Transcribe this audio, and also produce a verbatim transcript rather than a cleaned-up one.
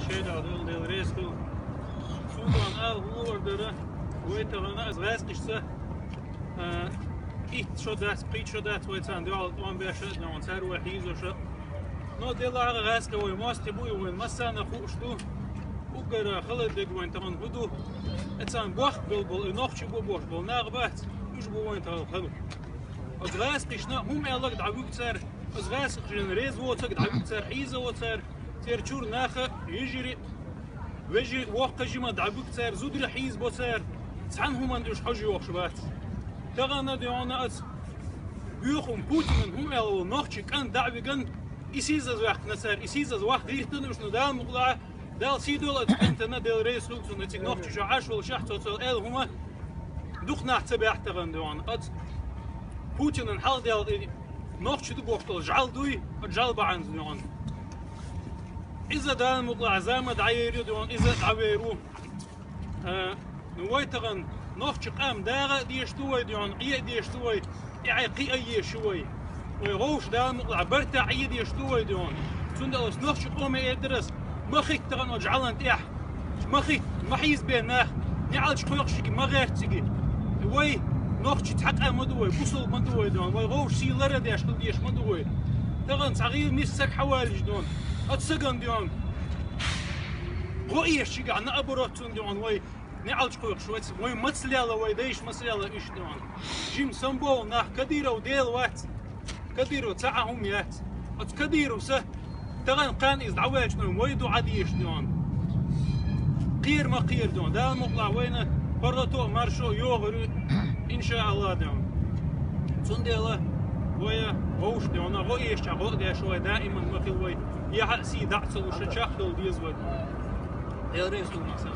Шайда дол дел рейс хул. Судан ал хулор дара. Вай тагана аз гӀаскхишца. А, итт шо дац, пхийтта шо дац вай цан дуал тӀом беша, но цар вай хьийзоша. Но делара гӀаска вай мости буй вайн массана хууш ду. Угара халадег вайн таган хӀу ду. Эцан бохк гал бол, и нохчи бу бош бол, нах бац. Уж бу вайн таган хану. Аз гӀаскхишна хӀум элаг дӀавуг цар. Аз гӀаскхишна рез воцаг дӀавуг цар, хьийза воцар. Цер чур наха, ежири, вежи воккха жима дӀабуг цар, зудри хьийз бо цар. Цхьан хӀуман уж хьожи вохш бац. Тагана дегӀана аз. Буьхум Путинан хӀум элал нохчи кӀан дӀавиган, исизаз вахна цар, исизаз вах гӀиртан уж ну дал мукъла, дал сидол аз кӀантана дел рейс хул цун, эциг нохчи шо Ӏаш вол шахь цо цо эл хӀума. Духнах ца бяхтаган дегӀана аз. Путинан хьал дел и нохчи ду бохтал жал дуй, жал баӀанз дегӀана. Иза дал мукъла зама дӀаерю дегӀана, иза дӀаверу. А, ну, вай таган нохчи къам дагӀа деш ду вай дегӀана, къе деш ду вай, тӀехьа къе еш вай. Вай гӀовш дал мукъла барта Ӏе деш ду вай дегӀана. Цундалас нохчи къоме эдерас, ма хит таган о жӀалан тӀехь. Ма хит, ма хьийз бе нах, неӀалч кхойкхшиги, ма гӀерциги. Вай нохчи цхьа къам ма ду вай, бусул ма ду вай дегӀана. Вай гӀовш сий лара деш, хул деш ма ду вай. Таган цхьа гӀил мис саг хьавалиш дегӀана. Ат саган дегӀана. Гъо еш чига, наоборот, цун дегӀана вай. НеӀалч кхойкхуш вац, вай мацлела, вай дайш мацлела иш дегӀана. Жим самбол нах Кадиров дел вац. Кадиров ца а хӀум яц. Оц Кадиров са таган кхан из дӀаваьчна вай ду Ӏадеш дегӀана. Кхер ма кхер дегӀана. Дал мукъла вайна парлато маршо йогӀару, иншаалла дегӀана. Цундела вай гӀовш дегӀана, гӀо еш ча гӀо деш вай, даиман ма хил вай. Яхьа си дӀа ца луша чах дол дез вай. Дел рейс хул маса.